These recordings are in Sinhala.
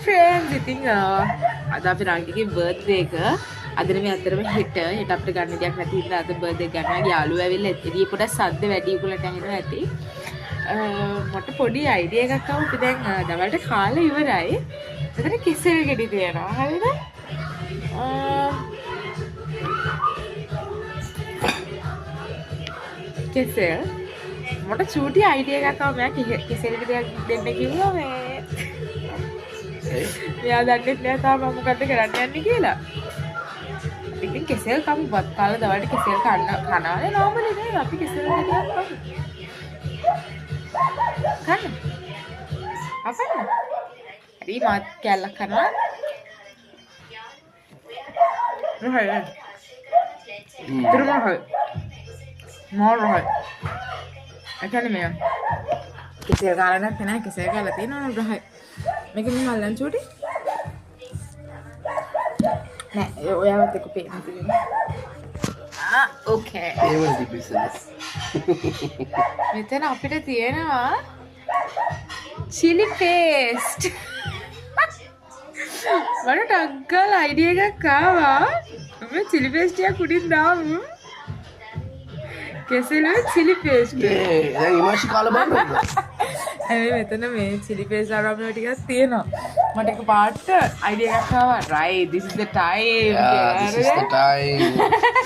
ෆ්‍රෙන්ඩ්ස්, ඉතින් අද අපේ රංගිගේ බර්ත්ඩේ එක. අද නෙමෙයි අතරම හෙට අපිට ගන්න දෙයක් නැති හින්දා අද බර්ත්ඩේ ගන්නවා. යාළුවෝ ඇවිල්ලා එළිය පොඩක් සද්ද වැඩි උගලට ඇහෙනවා ඇති. මට පොඩි අයිඩියා එකක් ආවා. අපි දැන් දවල්ට කාලා ඉවරයි. මෙතන කෙසෙල් ගෙඩි තියෙනවා. හරිද? කෙසෙල් මට චූටි අයිඩියා එකක් ආවා. මෙයා කෙසෙල් ගෙඩියක් දෙන්න කිව්වා. මේ මෙයා දන්නේ නෑ තාම මම මොකද්ද කරන්න යන්නේ කියලා. ඉතින් කෙසෙල් කමු. බත් කාලා දවල්ට කෙසෙල් කනවානේ නෝමලි නේ. අපි කෙසෙල් ගෙඩියක් කමු. කන්න. අපන්න. හරි මාත් කෑල්ලක් කනවා. රහයි. තුරුම රහයි. මාර රහයි. ඒ කියන්නේ මේ කෙසෙල් කාලා නැත්නම් නෑ කෙසෙල් කාලා තියෙනවනේ රහයි. මේක මෙහෙම අල්ලන් චූටි. නෑ ඔයාවත් එක්ක පේන්න තියෙනවා. ආ ඕකේ. ඒවල තිබ්බ මෙතන අපිට තියෙනවා චිලි පේස්ට්. මට ටක් ගාලා අයිඩියා එකක් ආවා. මම චිලි පේස්ට් ටිකක් උඩින් දාමු. කෙසෙල් වල චිලි පේස්ට්. ඒ දැන් ඉමාෂි කාලා බලන්න. හැබැයි මෙතන මේ චිලි පේස්ට් අරන් ටිකක් තියෙනවා. මට එක පාට අයිඩියා එකක් ආවා. Right, this is the time. Yeah, this is the time.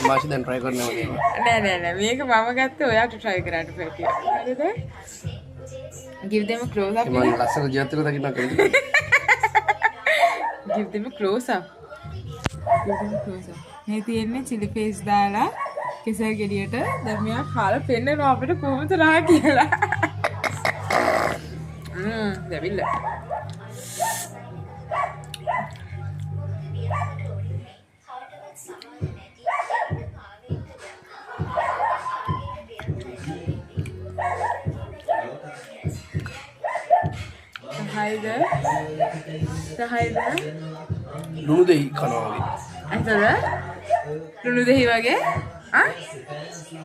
ඉමාෂි දැන් try කරන්න ඕනේ. නෑ නෑ නෑ මේක මම ගත්තේ ඔයාට try කරන්න පැටිය. හරිද? Give them a close up. මම ලස්සන ජීවත් වෙලා දකින්න කැමතියි. Give them a close up. Give them a close up. මේ තියෙන්නේ චිලි පේස්ට් දාලා කෙසෙල් ගෙඩියට. දැන් මෙයා කාලා පෙන්නනවා අපිට කොහොමද රහ කියලා. දැවිල්ල. රහයිද? රහයිද? ලුණු දෙහි කනවා වගේ. ඇත්තද? ලුණු දෙහි වගේ? ආ?